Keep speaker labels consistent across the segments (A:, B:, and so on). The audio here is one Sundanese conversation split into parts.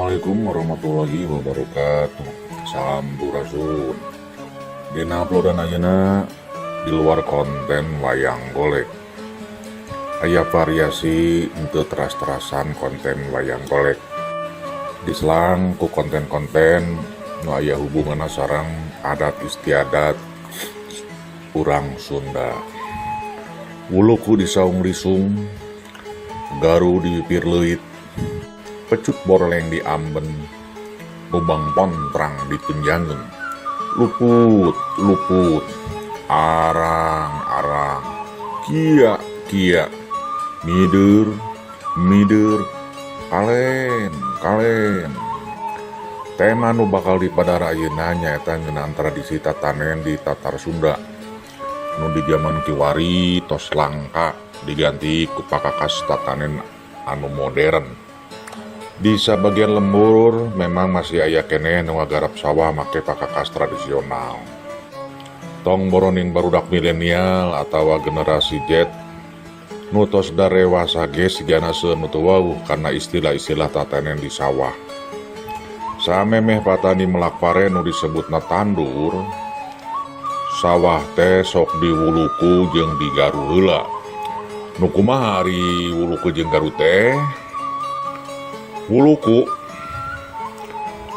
A: Assalamualaikum warahmatullahi wabarakatuh. Sampurasun. Dina uploadan ayeuna di luar konten wayang golek. Aya variasi henteu teras-terasan konten wayang golek. Diselang ku konten-konten nu aya hubunganna sareng adat istiadat urang Sunda. Wuluku di saung lisung, garu di bibir leuit, pecut borleng di amben, lubang pontrang di tunjangan, luput, luput, arang, arang, kia, kia, mider, mider, kalen, kalen. Tema nu bakal dipadar ayeuna nyaeta ngeunaan tradisi tatanen di Tatar Sunda. Nu di jaman kiwari tos langka diganti ku pakakas tatanen anu modern. Di sabagian lembur memang masih aya keneh nu ngagarap sawah make pakakas tradisional. Tong boroning barudak milenial atawa generasi Z nu tos darewasa ge sigana seueur nu teu wawuh kana istilah-istilah tatanen di sawah. Samemeh patani melak pare nu disebutna tandur, sawah teh sok diwuluku jeung digaru heula. Nu kumaha ari wuluku jeung garu teh? Wuluku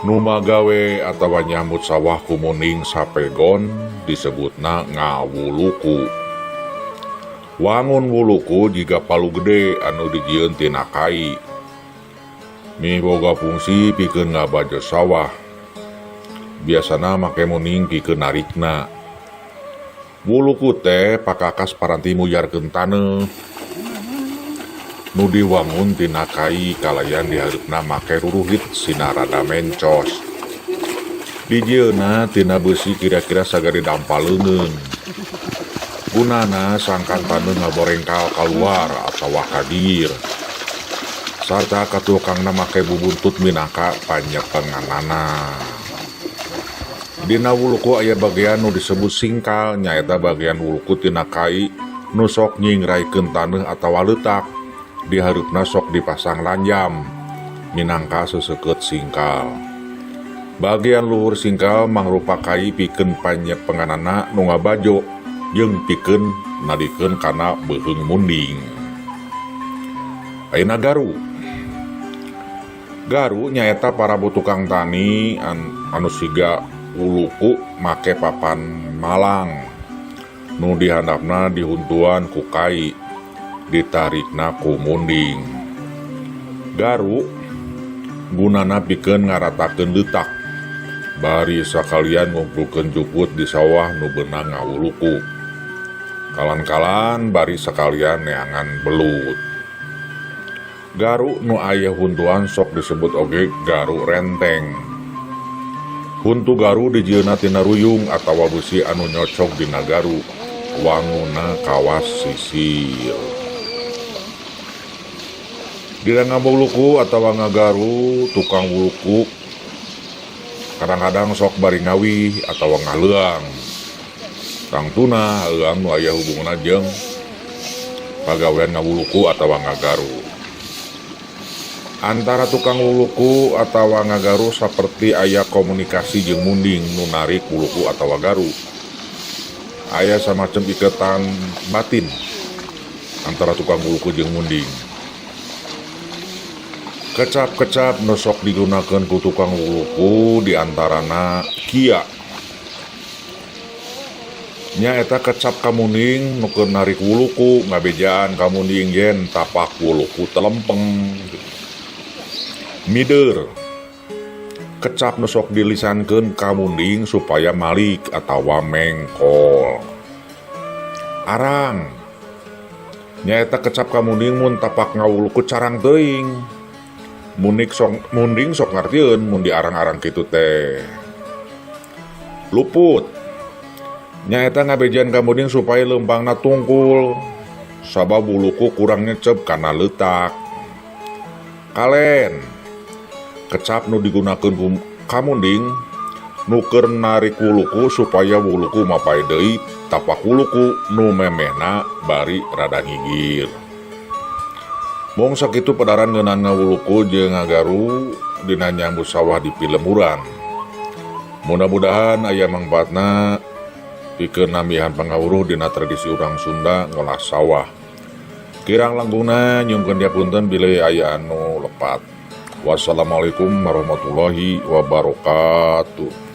A: nu magawe atawa nyambut sawah ku munding sapegon disebutna ngawuluku. Wangun wuluku jiga palu gede anu dijieun tina kai. Miboga fungsi pikeun ngabajo sawah. Biasana make munding pikeun narikna. Wuluku teh pakakas paranti muyarkeun taneuh. Nu diwangun tina kai kalayan dihareupna make ruruhit sina rada mencos. Dijieunna tina beusi kira-kira sagede dampal leungeun. Gunana sangkan taneuh ngaborengkal kaluar atawa kagigir. Sarta katukangna make bubuntut minangka panyepenganana. Dina wuluku aya bagian nu disebut singkal, nyaeta bagian wuluku tina kai nu sok nyingraikeun taneuh atawa leutak. Dihareupna sok dipasang lanjam minangka seseukeut singkal. Bagian luhur singkal mangrupa kai pikeun panyepenganana nu ngabajo jeung pikeun nadikeun kana beuheung munding. Ayeuna garu. Garu nyaeta parabot tukang tani anu siga wuluku make papan malang nu dihandapna dihuntuan ku kai ditarikna ku munding. Garu gunana pikeun ngaratakeun leutak bari sakalian ngumpulkeun jukut di sawah nu beunang ngawuluku. Kalan-kalan bari sakalian neangan belut. Garu nu aya huntuan sok disebut oge garu renteng. Huntu garu dijieunna tina ruyung atawa beusi anu nyocok dina garu, wanguna kawas sisir. Dina ngawuluku atawa ngagaru, tukang wuluku kadang-kadang sok bari ngawih atawa ngaleuang. Tangtuna leuang nu aya hubunganna jeung pagawean ngawuluku atawa ngagaru. Antara tukang wuluku atawa ngagaru saperti aya komunikasi jeung munding nu narik wuluku atawa garu. Aya samacem iketan batin antara tukang wuluku jeung munding. Kecap-kecap nu sok digunakeun ku tukang wuluku diantarana kia. Nyaeta kecap ka munding nu keur narik wuluku ngabejaan ka munding yen tapak wuluku teu lempeng. Mider. Kecap nu sok dilisankeun ka munding supaya malik atawa mengkol. Arang. Nyaeta kecap ka munding mun tapak ngawuluku carang teuing. Munding sok ngartieun mun diarang-arang kitu teh. Luput. Nyaeta ngabejaan ka munding supaya leumpangna tungkul sabab wuluku kurang nyecep kana leutak. Kalen. Kecap nu digunakeun ku kamunding nu keur narik wuluku supaya wuluku mapay deui tapak wuluku nu memehna bari rada ngigir. Mung sakitu pedaran ngeunaan ngawuluku jeung ngagaru. dina nyambut sawah di pilemburan. Mudah-mudahan aya mangpaatna pikeun nambihan pangawuruh dina tradisi urang Sunda ngolah sawah. Kirang langkungna nyungkeun diapunten bilih aya anu lepat. Wassalamualaikum warahmatullahi wabarakatuh.